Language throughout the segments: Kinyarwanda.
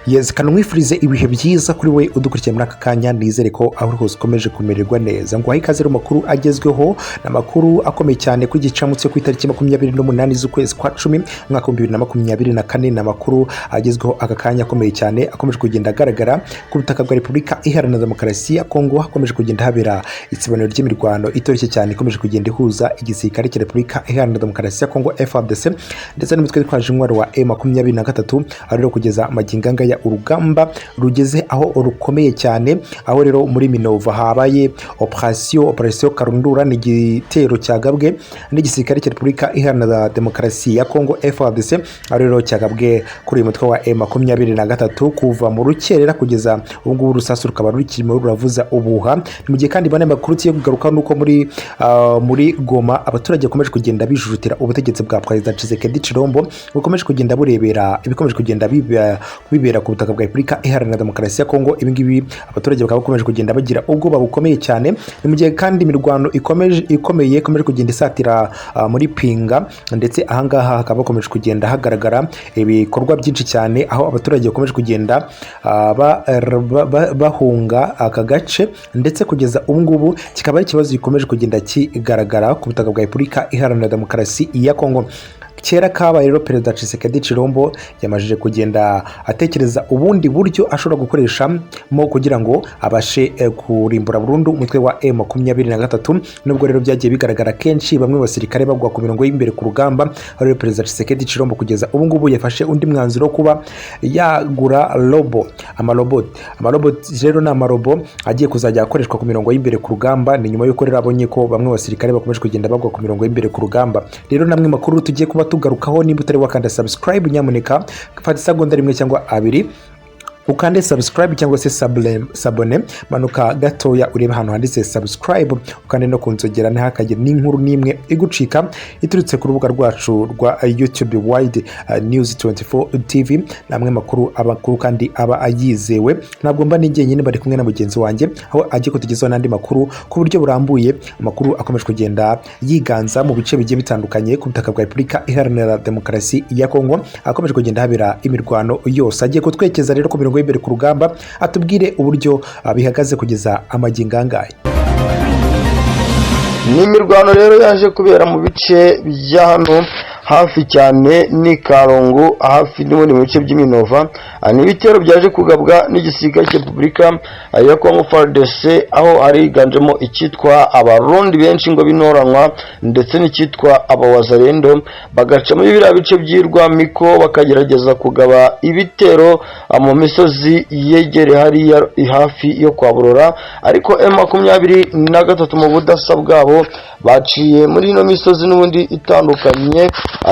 Yes, kanumwifurize ibihe byiza kuri we udukurikiye muri aka kanya. Nizere ko aho uri hose ukomeje kumererwa neza. Ngo ikaze mu makuru agezweho, ni amakuru akomeye cyane ku gicamunsi ku itariki 28 z'ukwezi kwa 10, umwaka wa 2024. Ni amakuru agezweho aka kanya akomeye cyane, akomeje kugenda agaragara ku butaka bwa Repubulika Iharanira Demokarasi ya Kongo. Hakomeje kugenda habera itsibaniro ry'imirwano itoroshye cyane, ikomeje kugenda ihuza igisirikare cya Repubulika Iharanira Demokarasi ya Kongo, FARDC, ndetse n'umutwe witwaje intwaro wa M23. Aho rero kugeza magingo aya urugamba rugeze aho rukomeye cyane, aho rero muri Minova habaye operation Karundura. Ni igitero cyagabwe n'igisirikare cya Repubulika Iharanira Demokarasi ya Kongo, FARDC, aho rero cyagabwe kuri uyu mutwe wa M23 kuva mu rukerera kugeza ubu ngubu, urusasu rukaba rukirimo ruravuza ubuha. Ni mu gihe kandi bane makuru tugiye kugaruka nuko muri Goma abaturage bakomeje kugenda bijujutira ubutegetsi bwa Perezida Tshisekedi Tshilombo, bukomeje kugenda burebera ibikomeje kugenda bibera ku butaka bwa Repubulika Iharanira Demokarasi ya Kongo. Ibi ngibi abaturage bakaba bakomeje kugenda bagira ubwoba bukomeye cyane. Ni mu gihe kandi imirwano ikomeje ikomeye ikomeje kugenda isatira muri Pinga, ndetse ahangaha hakaba hakomeje kugenda hagaragara ibikorwa byinshi cyane, aho abaturage bakomeje kugenda bahunga aka gace, ndetse kugeza ubu ngubu kikaba ari ikibazo gikomeje kugenda kigaragara ku butaka bwa Repubulika Iharanira Demokarasi ya Kongo. Kera kabaye rero, Perezida Tshisekedi Tshilombo yamajije kugenda atekereza ubundi buryo ashobora gukoreshamo kugira ngo abashe kurimbura burundu umutwe wa M23. Nubwo rero byagiye bigaragara kenshi bamwe mu basirikare bagwa ku mirongo y'imbere ku rugamba, aho rero Perezida Tshisekedi Tshilombo kugeza ubu ngubu yafashe undi mwanzuro wo kuba yagura robo, amarobot. Amarobot rero ni amarobo agiye kuzajya akoreshwa ku mirongo y'imbere ku rugamba. Ni nyuma y'uko rero abonye ko bamwe mu basirikare bakomeje kugenda bagwa ku mirongo y'imbere ku rugamba. Rero namwe makuru tugiye kuba tugarukaho. Nimba utari wakanda subscribe, nyamuneka fata isegonda rimwe cyangwa abiri ukande subscribe cyangwa se s'abonner. Manuka gatoya urebe ahantu handitse subscribe, ukande no kunzogera, ntihakagire n'inkuru n'imwe igucika iturutse ku rubuga rwacu rwa YouTube, Wide News 24 TV. Ni amwe makuru, amakuru kandi aba ayizewe. Ntabwo mba ni jyenyine, bari kumwe na mugenzi wanjye, aho agiye kutugezaho n'andi makuru ku buryo burambuye, amakuru akomeje kugenda yiganza mu bice bigiye bitandukanye ku butaka bwa Repubulika Iharanira Demokarasi ya Kongo, akomeje kugenda habera imirwano yose. Agiye kutwekeza rero ku mirongo y'imbere ku rugamba, atubwire uburyo bihagaze kugeza amagingo angahe. Ni imirwano rero yaje kubera mu bice bya hano hafi cyane ni Karongo, hafi n'ubundi mu bice by'Iminova. Ni ibitero byaje kugabwa n'igisirikare cya Repubulika ya Congo, FARDC, aho hari higanjemo icyitwa Abarundi benshi ngo binoranwa ndetse n'icyitwa Abawazarendo, bagaca muri biriya bice by'Irwamiko, bakagerageza kugaba ibitero mu misozi yegereye hariya hafi yo kwa Burora. Ariko M23 mu budasa bwabo baciye muri ino misozi n'ubundi itandukanye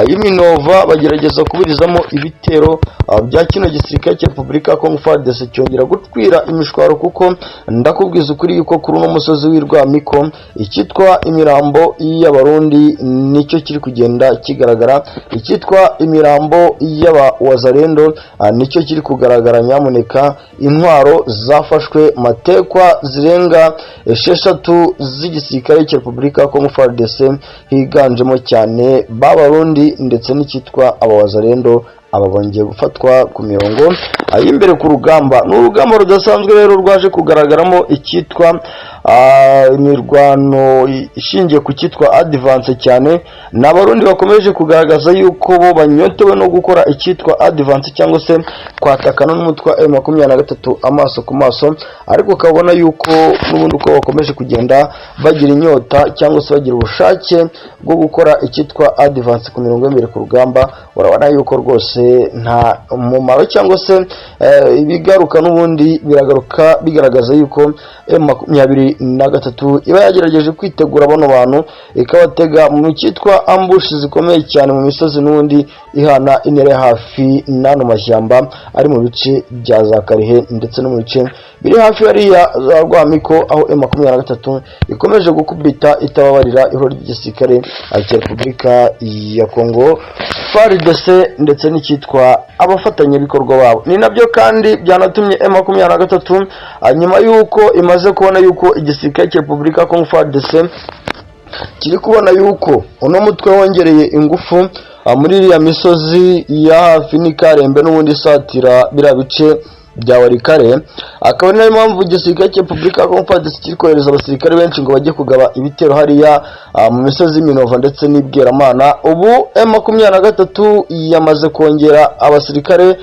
y'Iminova, bagerageza kuburizamo ibitero bya kino gisirikare cya Repubulika ya Congo, FARDC, cyongera gutwira imishwaro, kuko ndakubwiza ukuri yuko kuri uno musozi w'Irwamiko icyitwa imirambo y'Abarundi nicyo kiri kugenda kigaragara, icyitwa imirambo y'Abawazarendo nicyo kiri kugaragara. Nyamuneka, intwaro zafashwe matekwa zirenga 6 z'igisirikare cya Repubulika ya Congo, FARDC, higanjemo cyane b'Abarundi ndetse n'icyitwa Abawazarendo. Aba bongeye gufatwa ku mirongo y'imbere ku rugamba. Ni urugamba rudasanzwe rero rwaje kugaragaramo icyitwa imirwano ishingiye ku cyitwa advance cyane. Ni Abarundi bakomeje kugaragaza yuko bo banyotewe no gukora icyitwa advance cyangwa se kwatakana n'umutwe wa M23 amaso ku maso, ariko ukabona yuko n'ubundi uko bakomeje kugenda bagira inyota cyangwa se bagira ubushake bwo gukora icyitwa advance ku mirongo y'imbere ku rugamba, urabona yuko rwose nta mumaro cyangwa se ibigaruka n'ubundi biragaruka bigaragaza yuko M23 iba yagerageje kwitegura bano bantu, ikabatega mu cyitwa ambush zikomeye cyane mu misozi n'ubundi ihana intera hafi n'ano mashyamba ari mu bice bya za Karehe ndetse no mu bice biri hafi hariya za Rwamiko, aho M23 ikomeje gukubita itababarira ihuriro ry'igisirikare cya Repubulika ya Congo, FARDC, ndetse n'icyitwa abafatanyabikorwa babo. Ni nabyo kandi byanatumye M23, nyuma y'uko imaze kubona yuko igisirikare cya Repubulika ya Congo, FARDC, kiri kubona yuko uno mutwe wongereye ingufu. muri iriya misozi ya hafi n'ikarembe n'ubundi isatira biriya bice bya Walikale. Akaba ari nayo mpamvu igisirikare cya Repubulika ya Congo FARDC kiri kohereza abasirikare benshi ngo bajye kugaba ibitero hariya mu misozi y'Iminova ndetse n'Ibweramana. Ubu M23 yamaze kongera abasirikare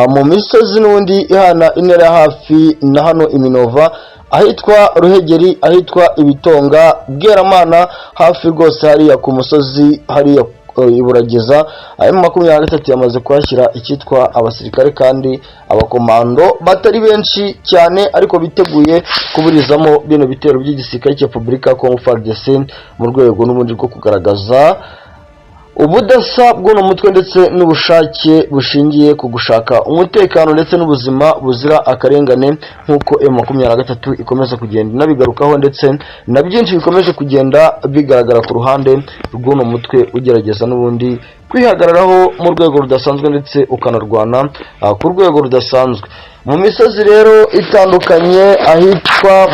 mu misozi n'ubundi ihana intera ya hafi na hano Iminova, ahitwa Ruhegeri, ahitwa Ibitonga, Bweramana, hafi rwose hariya ku musozi hariya Iburageza. M23 yamaze kuhashyira icyitwa abasirikare kandi abakomando batari benshi cyane, ariko biteguye kuburizamo bino bitero by'igisirikare cya Repubulika ya Congo FARDC, mu rwego n'ubundi rwo kugaragaza ubudasa bw'uno mutwe ndetse n'ubushake bushingiye ku gushaka umutekano ndetse n'ubuzima buzira akarengane, nk'uko M23 ikomeza kugenda inabigarukaho, ndetse na byinshi bikomeje kugenda bigaragara ku ruhande rw'uno mutwe ugerageza n'ubundi kwihagararaho mu rwego rudasanzwe ndetse ukanarwana ku rwego rudasanzwe. Mu misozi rero itandukanye ahitwa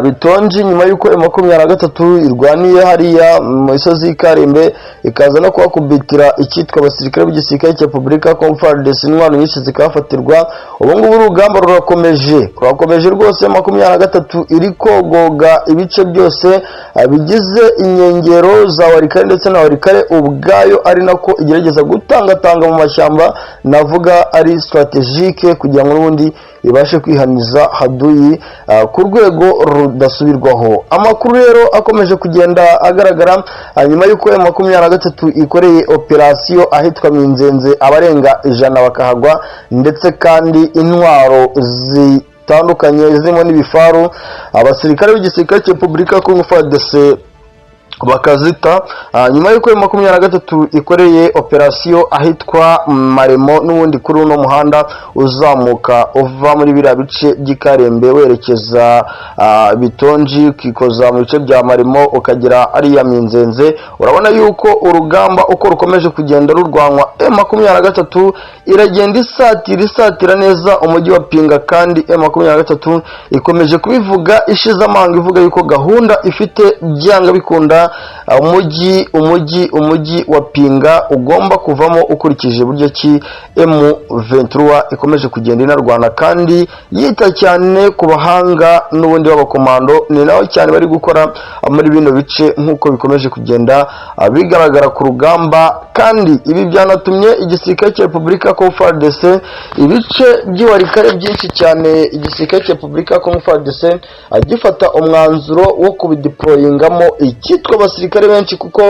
Bitonji, nyuma y'uko M23 irwaniye hariya mu misozi y'Ikarembe, ikaza no kuhakubitira icyitwa abasirikare b'igisirikare cya Repubulika ya Congo FARDC, intwaro nyinshi zikahafatirwa. Ubu ngubu urugamba rurakomeje, rurakomeje rwose. 23 iri kogoga ibice byose bigize inkengero za Walikale ndetse na Walikale ubwayo, ari nako igerageza gutangatanga mu mashyamba, navuga ari stratégique, kugira ngo n'ubundi ibashe kwihaniza haduyi ku rwego rudasubirwaho. Amakuru rero akomeje kugenda agaragara nyuma y'uko M23 ikoreye operasiyo ahitwa Minzenze, abarenga 100 bakahagwa, ndetse kandi intwaro zitandukanye zirimo n'ibifaru abasirikare b'igisirikare cya Repubulika ya Congo FARDC bakazita. Nyuma y'uko M23 ikoreye operasiyo ahitwa Maremo, n'ubundi kuri uno muhanda uzamuka uva muri biriya bice by'ikarembe werekeza Bitonji, ukikoza mu bice bya Maremo, ukagera ariya Minzenze, urabona yuko urugamba uko rukomeje kugenda rurwanwa, M23 iragenda isatira, isatira neza umujyi wa Pinga. Kandi M23 ikomeje kubivuga ishize amanga, ivuga yuko gahunda ifite byanga bikunda umujyi wa Pinga ugomba kuvamo, ukurikije uburyo ki M23 ikomeje kugenda inarwana kandi yita cyane ku bahanga n'ubundi b'abakomando. Ni naho cyane bari gukora muri bino bice, nk'uko bikomeje kugenda bigaragara ku rugamba. Kandi ibi byanatumye igisirikare cya Repubulika ya Congo FARDC, ibice by'iwarikare byinshi cyane, igisirikare cya Repubulika ya Congo FARDC gifata umwanzuro wo kubideployingamo icyitwa abasirikare benshi, kuko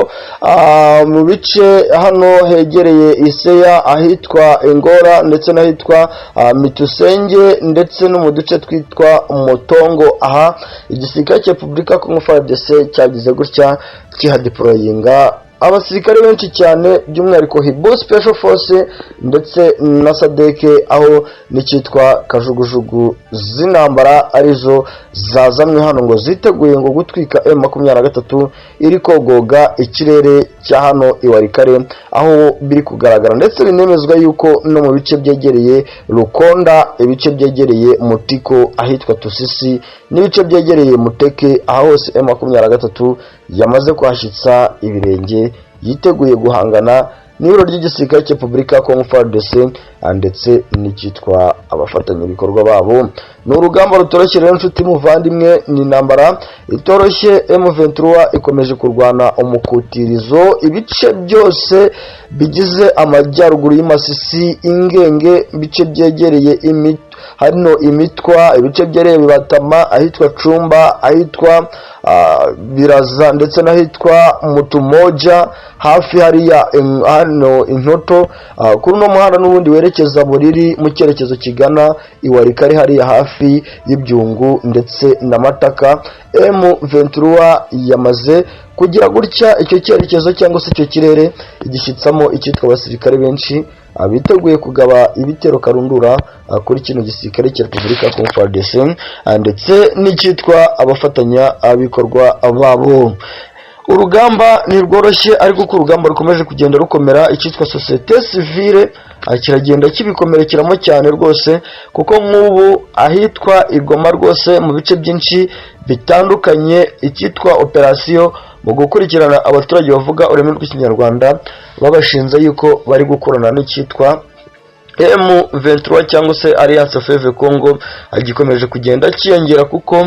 mu bice hano hegereye Iseya, ahitwa Engora ndetse n'ahitwa Mitusenge, ndetse no mu duce twitwa Mutongo, aha igisirikare cya Repubulika ya Congo FARDC cyagize gutya kihadeployinga abasirikare benshi cyane, by'umwihariko Hibo Special Force ndetse na SADC, aho n'icyitwa kajugujugu z'intambara arizo zazanywe hano ngo ziteguye ngo gutwika M23 iri kogoga ikirere cya hano Iwarikare, aho biri kugaragara ndetse binemezwa yuko no mu bice byegereye Rukonda, ibice byegereye Mutiko, ahitwa Tusisi, n'ibice byegereye Muteke, aho hose M23 yamaze kuhashyitsa ibirenge, yiteguye guhangana n'ibiro ry'igisirikare cya Repubulika ya Congo FARDC ndetse n'icyitwa abafatanyabikorwa babo. Ni urugamba rutoroshye rero, nshuti muvandimwe, ni intambara itoroshye. M23 ikomeje kurwana umukutirizo ibice byose bigize amajyaruguru y'Imasisi, Ingenge, ibice byegereye hano Imitwa, ibice byegereye Bibatama, ahitwa Cumba, ahitwa Biraza ndetse n'ahitwa Mutumoja, hafi hariya hano Intoto, kuri uno muhanda n'ubundi werekeza Buriri mu cyerekezo kigana Iwarikari, hariya hafi y'Ibyungu ndetse na Mataka. M23 yamaze kugira gutya icyo cyerekezo cyangwa se icyo kirere igishyitsamo icyitwa abasirikare benshi biteguye kugaba ibitero karundura kuri kino gisirikare cya Repubulika ya Congo FARDC ndetse n'icyitwa abafatanyabikorwa babo. Urugamba ntirworoshye, ariko uko urugamba rukomeje kugenda rukomera, icyitwa sosiyete sivile kiragenda kibikomerekeramo cyane rwose, kuko nk'ubu ahitwa Igoma rwose, mu bice byinshi bitandukanye, icyitwa operasiyo mu gukurikirana abaturage bavuga ururimi rw'Ikinyarwanda, babashinja yuko bari gukorana n'icyitwa M23 cyangwa se Alliance Fleuve Congo, gikomeje kugenda cyiyongera, kuko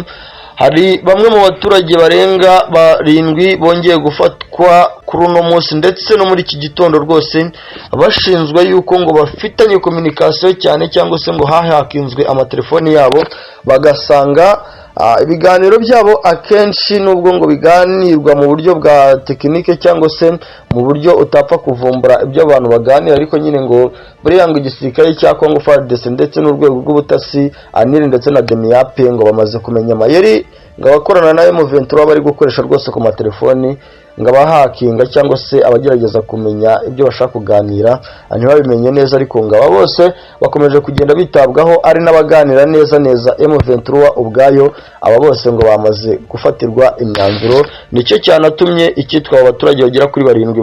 hari bamwe mu baturage barenga barindwi bongeye gufatwa kuri uno munsi ndetse no muri iki gitondo rwose, bashinzwe yuko ngo bafitanye communication cyane, cyangwa se ngo hahakinzwe amatelefoni yabo, bagasanga ibiganiro byabo akenshi, nubwo ngo biganirwa mu buryo bwa tekinike cyangwa se mu buryo utapfa kuvumbura ibyo abantu baganira, ariko nyine ngo buriya ngo igisirikare cya Congo FARDC ndetse n'urwego rw'ubutasi ANIR ndetse na DEMIAP ngo bamaze kumenya amayeri ngo abakorana na M23 bari gukoresha rwose ku matelefoni, ngo abahakinga cyangwa se abagerageza kumenya ibyo bashaka kuganira ntibabimenye neza. Ariko ngo aba bose bakomeje kugenda bitabwaho, ari n'abaganira neza neza M23 ubwayo. Aba bose ngo bamaze gufatirwa imyanzuro. Nicyo cyanatumye icyitwa abo baturage bagera kuri barindwi,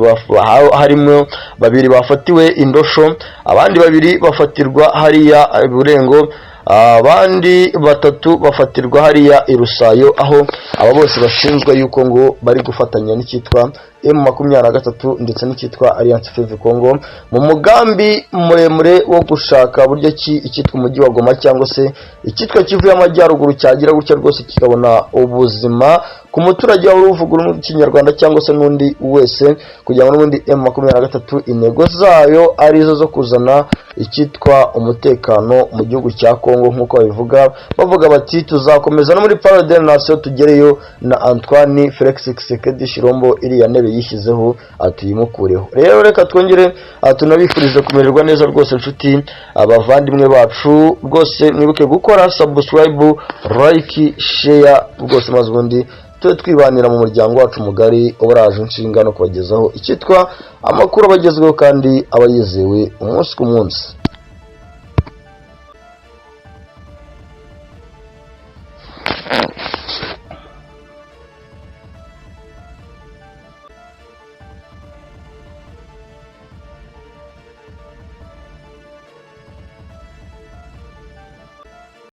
harimo babiri bafatiwe Indosho, abandi babiri bafatirwa hariya Burengo, abandi batatu bafatirwa hariya i Rusayo, aho aba bose bashinjwa yuko ngo bari gufatanya n'icyitwa M23 ndetse n'icyitwa Alliance Fleuve Congo mu mugambi muremure wo gushaka buryo ki icyitwa umujyi wa Goma cyangwa se icyitwa Kivu y'Amajyaruguru cyagira gutya rwose kikabona ubuzima ku muturage waba uvuga ururimi rw'Ikinyarwanda cyangwa se n'undi wese, kugira ngo n'ubundi M23 intego zayo arizo zo kuzana icyitwa umutekano mu gihugu cya Congo, nk'uko babivuga, bavuga bati: "Tuzakomeza no muri Palais de la Nation tugereyo, na Antoine Felix Tshisekedi Tshilombo iriya ntebe yishyizeho tuyimukureho." Rero reka twongere tunabifurize kumererwa neza rwose, inshuti abavandimwe bacu rwose. Mwibuke gukora subscribe, like, share rwose, maze ubundi tube twibanira mu muryango wacu mugari uburaje inshinga no kubagezaho icyitwa amakuru abagezweho kandi aba yizewe umunsi ku munsi.